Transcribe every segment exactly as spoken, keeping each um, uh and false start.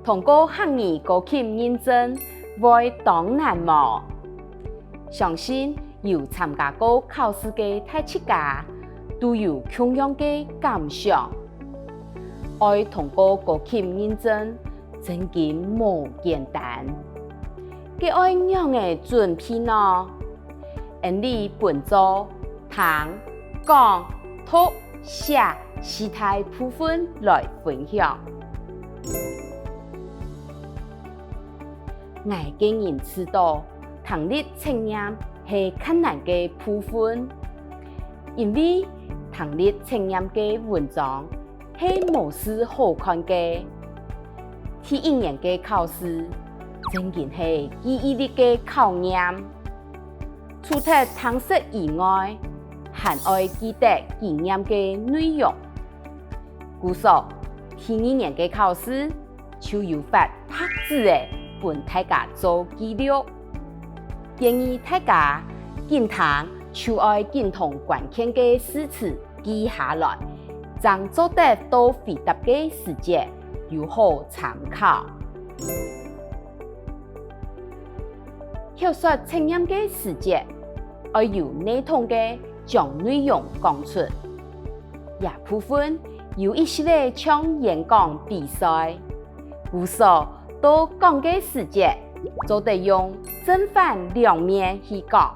通過客語高級認證會當難無？相信有參加過考試个大自家，都有共樣个感想。愛通過高級認證，真經無簡單。該愛仰仔準備呢？ 𫣆俚分做聽、講、讀、寫四大部分來分享。𠊎個人試著，聽力測驗係較難个部分，因為聽力測驗个文章 係無事好看个。第一年个考試，真經係記憶力个考驗。除忒聽說以外，還愛記得記唸个內容。故所，第二年个考試，就有發白紙仔分大家做記錄。建議大家緊聽就愛緊同關鍵个字詞 記下來，正做得到回答个時節有好參考。口說測驗个時節，愛有系統个將內容講出。這部分有一息仔像演講比賽， 故所到講个時節，做得用正反兩面去講，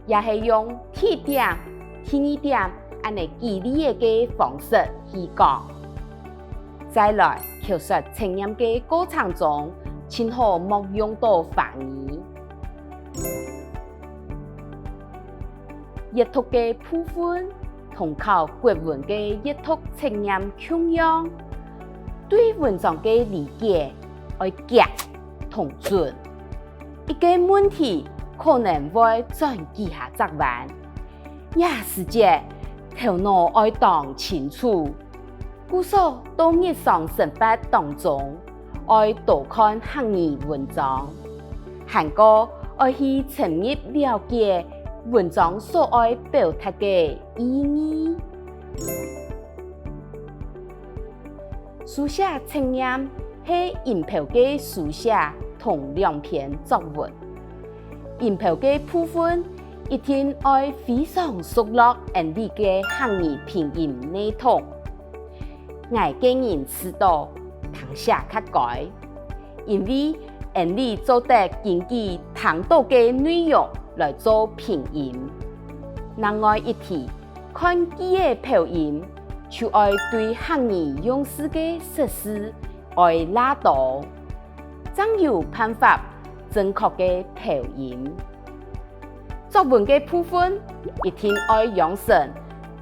也係用第一點、第二點恁仔舉例仔个方式去講。再來，口說測驗个過程中，盡好莫用著華語。 閱讀个部分，同考國文个閱讀測驗共樣，對文章个理解愛遽同準。一個問題可能會轉幾下隻彎，這時節頭腦愛當清楚。 故所到日常生活當中，愛多看客語文章，還過愛去深入了解文章所愛表達个意義。書寫測驗係音標个書寫同兩篇作文。音標个部分一定愛非常熟絡𫣆俚个客語拼音系統。 𠊎個人試著聽寫較該，因為𫣆俚做得根據聽著个內容來做拼音。另外一題，看句仔標音，就愛對客語用字个識字愛罅著，正有辦法正確个標音。 作文个部分，一定愛養成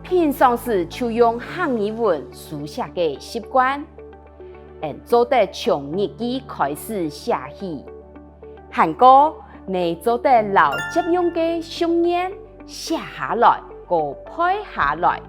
平常時就用客語文書寫个習慣，𫣆做得從日記開始寫起。還過，乜做得摎接用个俗諺寫下來，過背下來。